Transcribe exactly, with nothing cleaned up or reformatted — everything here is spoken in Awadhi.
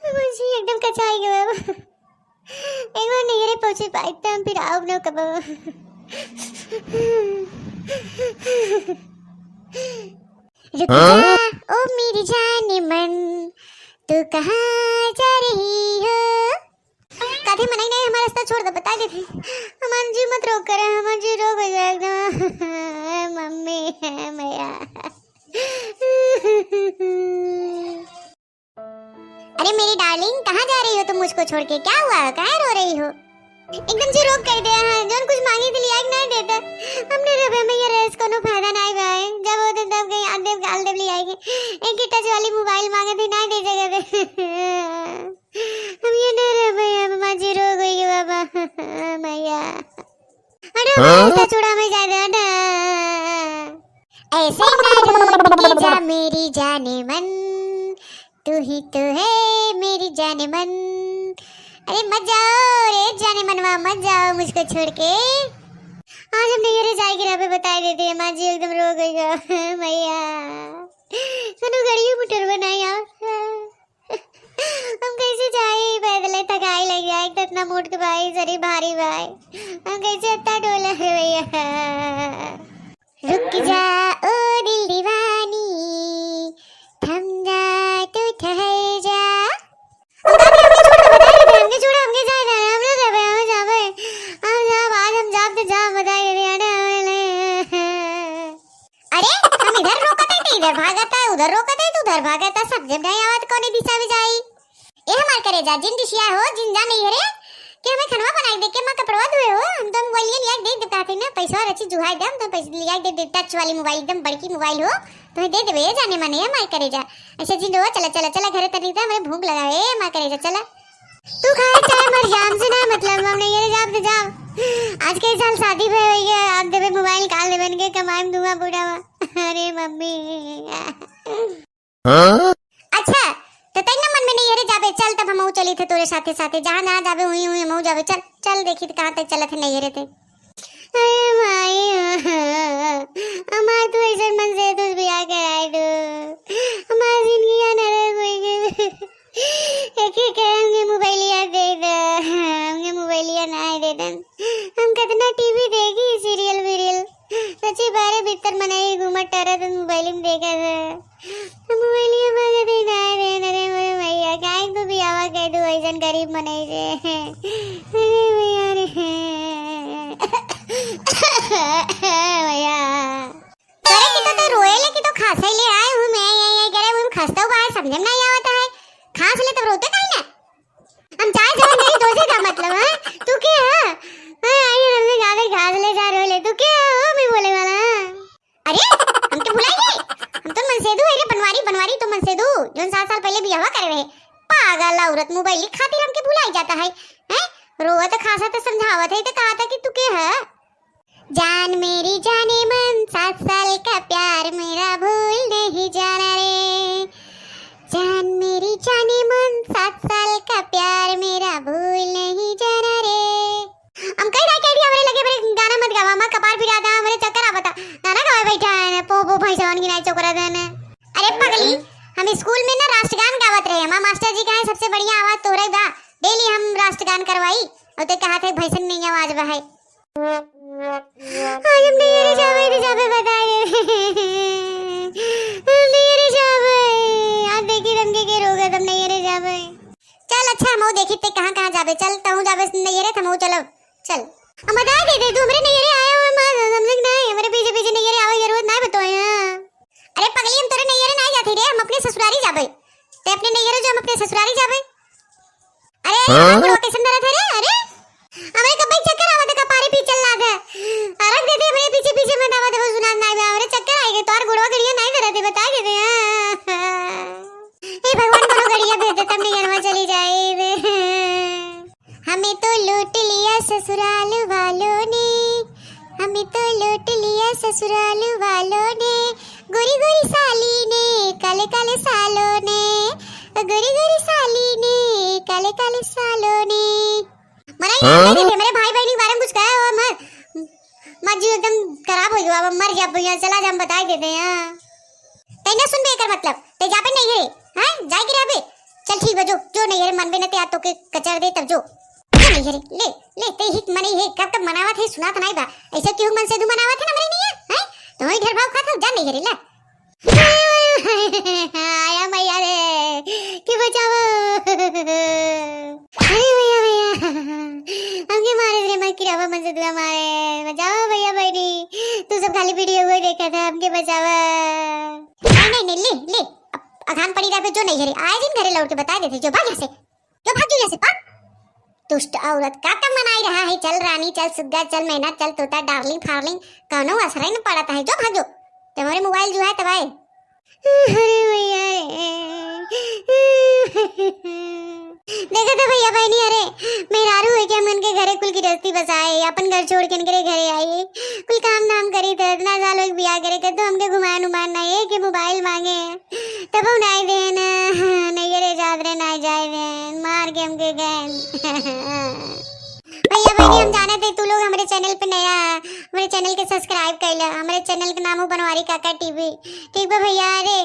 मुझे एकदम कचाई गवा। एक बार नैहरे पहुँचे पाई, तब फिर आउब न कबो। रुक जा, ओ मेरी जानेमन, तू कहाँ जा रही हो? कथे मनई नहीं, हमारा रास्ता छोड़ दे, बता देते। हमार जी मत रोक करे, हमार जी रोक हो जाए एकदम। मम्मी, भैया। अरे मेरी डार्लिंग, कहाँ जा रही हो तुम मुझको छोड़ के? क्या हुआ, काहे रो रही हो? एकदम जी रोक कर दिया है, जौन कुछ मांगी थी लिया के नहीं देता। हमने रबे में ये रहे, कोनो फायदा नहीं भाई। जब वो दिन तब कहीं आते काल देव लिया के एक ही टच वाली मोबाइल मांगे थे, नहीं दे सके थे। हम ये नहीं रहे भैया, अब माँ जी रोक गई है बाबा। भैया। अरे हाँ? ऐसा चूड़ा में जाए दे, हटा। ऐसे ना रूठ के जा मेरी जानेमन, तू ही तो है मेरी जानेमन। अरे मत जाओ रे जानेमनवा, मत जाओ मुझको छोड़ के। आज हम नैहरे जाए के राह पे बताई देते हैं, माँ जी एकदम रो गई है। भैया, कोनो गड़िया मोटर बनाई आप। हम कैसे जाई पैदल, थकाई लग जाए, एक तो इतना मोट के भाई, शरीर भारी भाई, हम कैसे इतना डोला है भैया। रुक जा ओ दिल दीवानी, थम जा तू ठहर जा। हमके छोड़, हमके छोड़, हमके जाए, जाए, हम लोग जाबे, हम जाबे, हम जाब, आज हम जाब तो जाब, बताइए, अरे, अरे, हम इधर रोकत है तो इधर भागत है, उधर रोकत है तो उधर भागत है, समझे में नहीं आवत कौने दिशा में जाई। ए हमार करेजा, जिन रिसिया हो, जिन जा नैहरे, कि हमें खनवा बनाई दे के माँ कपड़वा धोए हो, हम तो मोबाइल लिया के दे देता थे ना, पैसा रची जुहाई दे, हम तो पैसे लिया के दे दे, टच वाली मोबाइल, एकदम बड़की मोबाइल हो, तुम्हें दे देबे, ए जानेमन, ए हमार करेजा। ऐसे जिन रो, चला, चला, चला, घरे तनी दे, हमें भूख लगा है, ए हमार करेजा, चला। तू खाए चाहे मर जा, हमसे ना मतलब, हम नैहरे जाब तो जाब। आज के साल शादी भई है, आप देबे मोबाइल, काल देबे इनके कमाई में धुआं बुढ़ावा। अरे मम्मी। हाँ? अच्छा, तो तैं ना मन में नैहरे जाबे, चल तब हमहू चली थे तोरे साथे साथे, जहाँ जहाँ जाबे हुई हुई हमहू जाबे, चल चल देखी तो कहाँ तक चलत है नैहरे ते। अरे माई, हमार तू ऐसे मन से तू बियाह कराए दो, हमार जिंदगी नरक हो गई। एक ही कहे हमके मोबाइलिया दे दे, हमके मोबाइलिया ना दे दे। हम कितना टीवी देखी, सीरियल वीरियल, सच्ची बारे भीतर मनई घूमत टहरत मोबाइल में देखत है। हम मोबाइलिया मांगत ही ना दे, अरे मोरे भैया, काहे को बियाह कह दू ऐसन गरीब मनई से। अरे भैया रे। भैया। करे कि तो, तो रोए ले कि तो खांसे ले आए हूँ मैं, ये, ये करे हूँ, खस्ता हुआ है, समझे में नहीं आवता है। खांस ले तब रोते काहे ना? हम चाहे जवन करी, तोसे का मतलब है? तू के है? हाँ, आई है, हमने गावे खांस ले जा रोए ले। तू के है हो मैं बोले वाला? अरे, हमके भुलाई गई? हम तो मनसेदू है रे, बनवारी, बनवारी तो मनसेदू, जौन सात साल पहले बियाह करे रहे। पागल औरत, मोबाइल खातिर हमके भुलाई जाता है, हैं? रोवत खांसत समझावत है तो कहा था कि तू के है? जान मेरी जानेमन, सात साल का प्यार मेरा भूल नहीं जाना रे। जान मेरी जानेमन, सात साल का प्यार मेरा भूल नहीं जाना रे। हम कही ना, कह दिया, हमरे लगे, हमरे गाना मत गावा, हमार कपार पिराता, हमरे चक्कर आवता। गाना गावे बैठा है ना, पो पो भैंसवन की नाई चोकरा देने। अरे पगली, हम स्कूल में ना राष्ट्रगान गावत रहे, हमार मास्टर जी कहे सबसे बढ़िया आवाज तोहरे बा, डेली हम राष्ट्रगान करवाई, और ते कहा थे भैंसन नहीं आवाज बा है। आज हम नैहरे जाबे, तो जाबे बताए देबे। हम नैहरे जाबे। आज देखी हमके के रोकत, हम नैहरे जाबे। चल अच्छा, हमहू देखी ते कहाँ कहाँ जाबे। चल तहूँ जाबे नैहरे, त हमहू चलब। चल। हम बताए देते, तू हमरे नैहरे आया हुआ, माँ समझे कि नहीं? हमरे पीछे पीछे नैहरे आवे के जरूरत नहीं बताए। अरे पगली, हम तोरे नैहरे नहीं जाते रे, हम अपने ससुरारी जाबे। ते अपने नैहरे जो, हम अपने ससुरारी जाबे। अरे, हाँ? गोड़वा कैसन धरत है रे? अरे, हमरे कब्बे चक्कर आवत है, कपारे पीछे लाग है। अरग दे दे, हमरे पीछे पीछे मत आवत है, वो सुनात नाई बा। हमरे चक्कर आए गए, तोर गोड़वा गड़िया नाई धरत है, बता के दे। हे भगवान, कोनो गड़िया भेज दे, तब नहीं जनवा चली जाए। हमें तो लूट लिया ससुराल वालों ने, हमें तो लूट लिया ससुराल वालों ने, गोरी गोरी साली ने, काले काले सालों ने, गोरी गोरी साली ने, काले काले सालों ने। मना ही हाँ? नहीं देते, मेरे भाई बहनी के बारे में कुछ कहे हो मत। माँ जी एकदम खराब हो गया, अब मर जा भैया, चला जा, हम बताई देते हैं। तै ना सुनबे एकर मतलब, तै जाबे के रे, हैं? जाए के रे अबे? चल ठीक बा, जो, जो नैहरे मनबे न ते आ तोके कचर दे तब जो। जो नैहरे, ले, ले, ते ही मनई है, कब तक मनावत है, सुनात नाई बा। ऐसे केहू मनसेधू मनावत है ना हमरे नैहरे, हैं? तो वही ढेर भाव खात हो, जा नैहरे, ला। आया मैया रे, कि बचावा। अरे मैया, मैया, हमके मारे रे, मैं किरावा मनसेधुआ मारे, बचावा भैया बहनी, तू सब खाली वीडियो को देखा था, हमके बचावा। नहीं, नहीं, नहीं, ले, ले, अब अघान पड़ी रहा, जो नैहरे, आए दिन घरे लौट के बता देते, जो भाग यहाँ से। जो भाग जो यहाँ से, पा। दुष्ट औरत, का का मनाई रहा है? चल रानी, चल सुग्गा, चल मैना, चल तोता, डार्लिंग फार्लिंग, कौनो असर ही न पड़ता है। जो भाग जो, तुम्हारे मोबाइल जो है तब आए। अरे भैया रे। देखा था भैया बहनी, अरे मेहरारू है कि हम इनके घरे कुल गिरस्ती बसाए, अपन घर छोड़ के इनके घरे आई, कुल काम धाम करी थे, इतना साल एक बियाह करे के, तो हमके घुमाए नुमान नहीं है कि मोबाइल मांगे। तब हम नाई देन, नैहरे जात रहे, नाई जाए देन, मार के हमके गए। भैया बहनी, हम जाने थे तू लोग हमारे चैनल पे नया है, हमारे चैनल के सब्सक्राइब कर ले। हमारे चैनल का नाम है बनवारी काका टीवी। ठीक बा भैया, अरे।